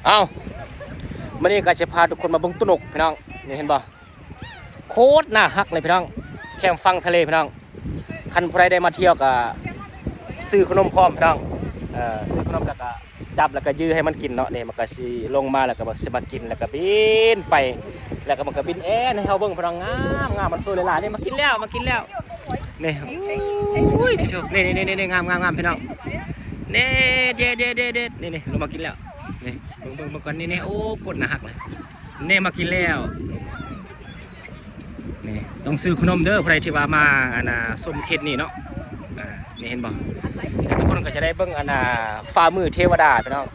ເອົ້າ ມື້ນີ້ກໍຊິພາທຸກຄົນມາເບິ່ງໂຕນົກພີ່ນ້ອງ. ນີ້ເຫັນບໍ່? ໂຄດໜ້າຮັກເລີຍພີ່ນ້ອງ, ແຄມຝັ່ງທະເລພີ່ນ້ອງ. ຄັນຜູ້ໃດໄດ້ມາທ່ຽວກໍຊື້ຂະໜົມພ້ອມພີ່ນ້ອງ. ເອີ ຊື້ຂະໜົມແລ້ວກໍຈັບ ແລ້ວກໍຢືໃຫ້ມັນກິນເນາະ. ນີ້ມັນກໍຊິລົງມາ ແລ້ວກໍຊິມາກິນ ແລ້ວກໍບິນໄປ ແລ້ວກໍມັນກໍບິນແອນໃຫ້ເຮົາເບິ່ງພີ່ນ້ອງ. ງາມໆ ມັນສວຍຫຼາຍໆ. ນີ້ມາກິນແລ້ວ ມາກິນແລ້ວ. ນີ້ ໂອ້ຍ ໂທ້ ນີ້ໆໆໆ ງາມໆໆ ພີ່ນ້ອງ. ນີ້ ເດັດໆໆໆ ນີ້ໆ ລົງມາກິນແລ້ວ. ນີ້ເບິ່ງໆໆກ່ອນ. ນີ້ໆ ໂອ້ ໂຄດໜ້າຮັກເລີຍ. ນີ້ມາກິນແລ້ວ. ນີ້ຕ້ອງຊື້ຂະໜົມເດີ ຜູ້ໃດທີ່ວ່າມາ ອັນນ່າ ຊົມເຂດນີ້ເນາະ. ອ່າ ນີ້ເຫັນບໍ່? ທຸກຄົນກໍຈະໄດ້ເບິ່ງ ອັນນ່າ ຝ່າມືເທວະດາພີ່ນ້ອງ.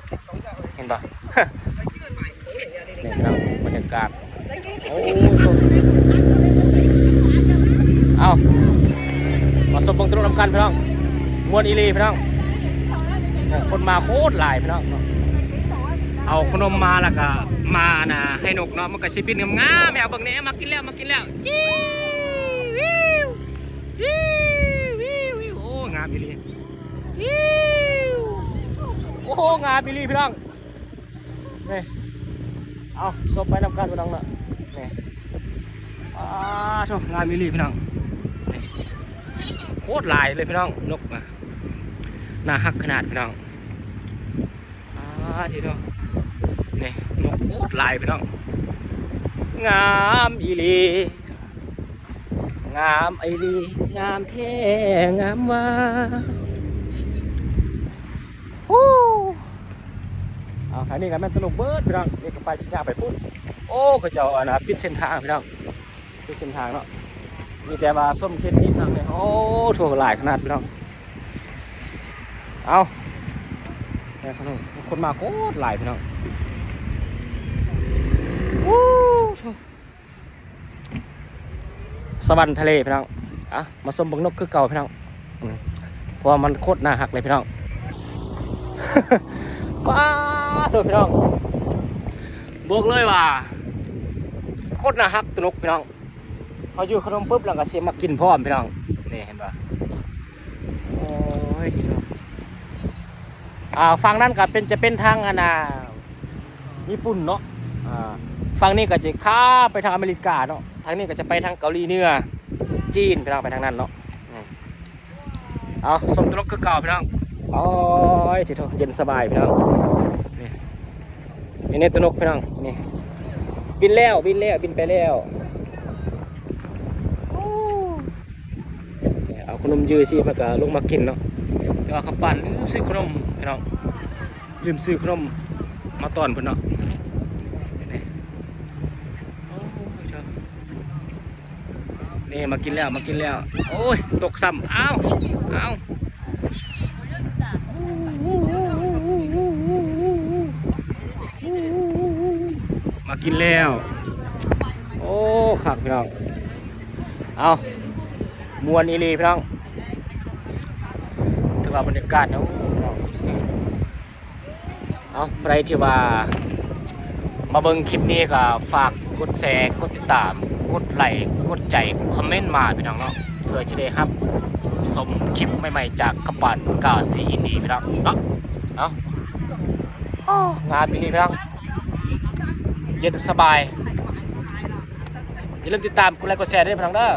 ເຫັນບໍ່? ນີ້ພີ່ນ້ອງ ບັນຍາກາດ. ໂອ້ ເອົ້າ ມາຊົມເບິ່ງໂຕນົກນຳກັນພີ່ນ້ອງ. ມ່ວນອີ່ຫຼີພີ່ນ້ອງ. ຄົນມາໂຄດຫຼາຍພີ່ນ້ອງ. ເອົາຂະໜົມມາ ແລ້ວກໍມາ ອັນນ່າ ໃຫ້ນົກເນາະ. ມັນກໍຊິບິນງາມໆ ໃຫ້ເຮົາເບິ່ງແດ່. ມາກິນແລ້ວ ມາກິນແລ້ວ. ຈີ່ ວິວ ວິວ ວິວ ວິວ. ໂອ້ ງາມອີ່ຫຼີ. ວິວ ໂອ້ ງາມອີ່ຫຼີພີ່ນ້ອງ. ນີ້ ເອົາ ຊົມໄປນຳກັນພີ່ນ້ອງເນາະ. ນີ້ ອ້າ ໂທ້ ງາມອີ່ຫຼີພີ່ນ້ອງ. ນີ້ ໂຄດຫຼາຍເລີຍພີ່ນ້ອງ ນົກນະ. ໜ້າຮັກຂະໜາດພີ່ນ້ອງ. ອ້າ ທີເນາະ. ນີ້ ນົກໂຄດຫຼາຍພີ່ນ້ອງ. ງາມອີ່ຫຼີ ງາມອີ່ຫຼີ ງາມແທ້ງາມວ່າ. ໂອ້ ເອົາ ທາງນີ້ກໍແມ່ນໂຕນົກເບິດພີ່ນ້ອງ. ນີ້ກໍໄປ ຊິຍ່າງໄປພຸ້ນ. ໂອ້ ເຂົາເຈົ້າ ອັນນ່າ ປິດເສັ້ນທາງພີ່ນ້ອງ, ປິດເສັ້ນທາງເນາະ. ມີແຕ່ວ່າຊົມເຂດນີ້ທາງນີ້. ໂອ້ ໂທ້ ຫຼາຍຂະໜາດພີ່ນ້ອງ. ເອົາ ຄົນມາໂຄດຫຼາຍພີ່ນ້ອງ. ໂອ້ ໂທ້ ສະຫວັນທະເລພີ່ນ້ອງ. ອ່ະ ມາຊົມເບິ່ງນົກຄືເກົ່າພີ່ນ້ອງ. ອືມ ເພາະວ່າມັນໂຄດໜ້າຮັກເລີຍພີ່ນ້ອງ. ປ້າໂທ້ພີ່ນ້ອງ, ບອກເລີຍວ່າໂຄດໜ້າຮັກໂຕນົກພີ່ນ້ອງ. ເຮົາຢູ່ຂະໜົມປຶບ ແລ້ວກໍຊິມາກິນພ້ອມພີ່ນ້ອງ. ນີ້ເຫັນບໍ່? ໂອ້ຍ ພີ່ນ້ອງ. ອ່າ ຝັ່ງນັ້ນກໍເປັນ ຈະເປັນທາງ ອັນນ່າ ຍີ່ປຸ່ນເນາະ. ອ່າ ຝັ່ງນີ້ກໍຈະຂ້າມໄປທາງອາເມລິກາເນາະ, ທາງນີ້ກໍຈະໄປທາງເກົາຫຼີເໜືອ ຈີນ ພີ່ນ້ອງ, ໄປທາງນັ້ນເນາະ. ອືມ ເອົາ ຊົມໂຕນົກຄືເກົ່າພີ່ນ້ອງ. ໂອ້ຍ ໂທ້ ເຢັນສະບາຍພີ່ນ້ອງ. ນີ້ ນີ້ ນີ້ໂຕນົກພີ່ນ້ອງ. ນີ້ ບິນແລ້ວ ບິນແລ້ວ ບິນໄປແລ້ວ. ເອົາຂະໜົມຢືຊິ ມັນກໍລົງມາກິນເນາະ. ແຕ່ວ່າຄຳປານລືມຊື້ຂະໜົມພີ່ນ້ອງ, ລືມຊື້ຂະໜົມມາຕ້ອນເພິ່ນເນາະ. ນີ້ ໂອ້ຍ ເດີ ນີ້ມາກິນແລ້ວ ມາກິນແລ້ວ. ໂອ້ຍ ຕົກຊ້ຳ. ອ້າວ ອ້າວ ມາກິນແລ້ວ. ໂອ້ ຄັກພີ່ນ້ອງ. ເອົາ ມ່ວນອີ່ຫຼີພີ່ນ້ອງ. ຖືວ່າບັນຍາກາດເນາະ ພີ່ນ້ອງ ສຸດຍອດ. ເອົາ ໃຜທີ່ວ່າມາເບິ່ງຄລິບນີ້ກໍຝາກກົດແຊ ກົດຕິດຕາມ ກົດໄລ ກົດໃຈ ຄອມເມັນມາພີ່ນ້ອງເນາະ, ເພື່ອຈະໄດ້ຮັບຊົມຄລິບໃໝ່ໆຈາກຄຳປານກາຊີອິນດີພີ່ນ້ອງເນາະ. ເອົາ ໂອ້ ງາມອີ່ຫຼີພີ່ນ້ອງ, ເຢັນສະບາຍ. ຢ່າລືມຕິດຕາມ ກົດໄລ ກົດແຊເດີພີ່ນ້ອງເດີ.